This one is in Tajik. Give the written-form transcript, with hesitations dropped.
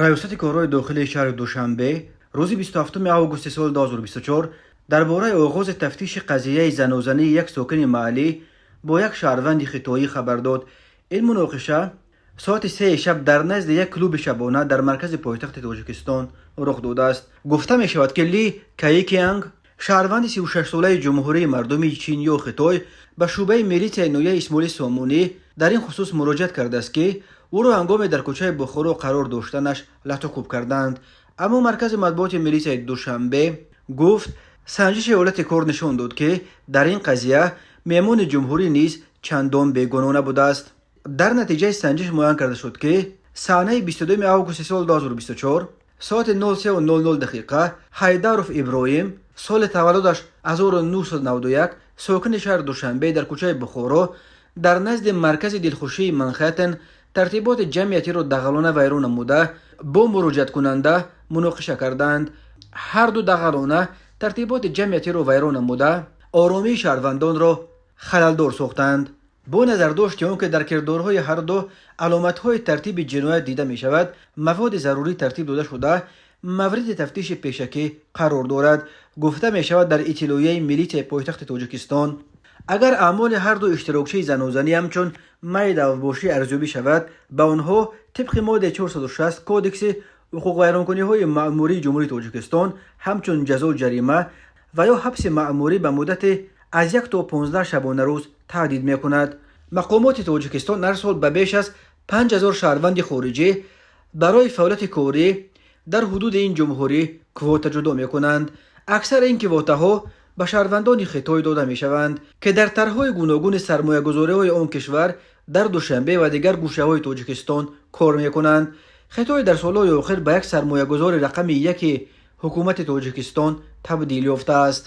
Раёсати корҳои дохилии шаҳри Душанбе рӯзи 27 августи соли 2024 дар бораи оғози тафтиши қазияи занозании як сокини маҳаллӣ бо як шаҳрванди хитоӣ хабар дод. Ин муноқиша соати 3-и шаб дар назди як клуби шабона дар маркази пойтахти Тоҷикистон рух додааст. Гуфта мешавад, ки Ли Каикианг, шаҳрванди 36-солаи Ҷумҳурии Мардумии Чин ё Хитой, ба шӯъбаи милитсияи ноҳияи Исмоили Сомонӣ дар ин хусус муроҷиат кардааст, ки ӯро ҳангоме дар кӯчаи Бухоро қарор доштанаш латукӯб карданд. Аммо маркази матбуоти милитсияи Душанбе гуфт, санҷиши ҳолати кор нишон дод, ки дар ин қазия меҳмони ҷумҳурӣ низ чандон бегуноҳ набудааст. Дар натиҷаи санҷиш муайян карда шуд, ки саҳнаи 22 августи соли 2024 соати 03:00 дақиқа Ҳайдаров Иброҳим, соли таваллудаш 1991, сокини шаҳри Душанбе, дар кӯчаи Бухоро дар назди маркази дилхушии Манхэттен тартиботи ҷамъиятиро дағалона вайрон намуда, бо муроҷиаткунанда муноқиша карданд. Ҳарду дағалона тартиботи ҷамъиятиро вайрон намуда, оромии шаҳрвандонро халалдор сохтанд. Бо назардошти он ки дар кирдорҳои ҳарду аломатҳои тартиби ҷиноят дида мешавад, маводи зарурӣ тартиб дода шуда, мавриди тафтиши пешакӣ қарор дорад, гуфта мешавад дар иттилоияи милитсияи пойтахти Тоҷикистон. Агар аъмоли ҳарду иштирокчии занозанӣ ҳамчун майли авбошӣ арзёбӣ шавад, ба онҳо тибқи моддаи 460 Кодекси ҳуқуқвайронкуниҳои маъмурии Ҷумҳурии Тоҷикистон ҳамчун ҷазо ҷарима ва ё ҳабси маъмурӣ ба муддати аз 1 то 15 шабонарӯз таҳдид мекунад. Мақомоти Тоҷикистон ҳар сол ба беш аз 5000 шаҳрванди хориҷӣ барои фаъолияти корӣ дар ҳудуди ин ҷумҳурӣ квота ҷудо мекунанд. Аксари ин квотаҳо ба шаҳрвандони Хитой дода мешаванд, ки дар тарҳҳои гуногуни сармоягузориҳои он кишвар дар Душанбе ва дигар гӯшаҳои Тоҷикистон кор мекунанд. Хитой дар солҳои охир ба як сармоягузори рақами яки ҳукумати Тоҷикистон табдил ёфтааст.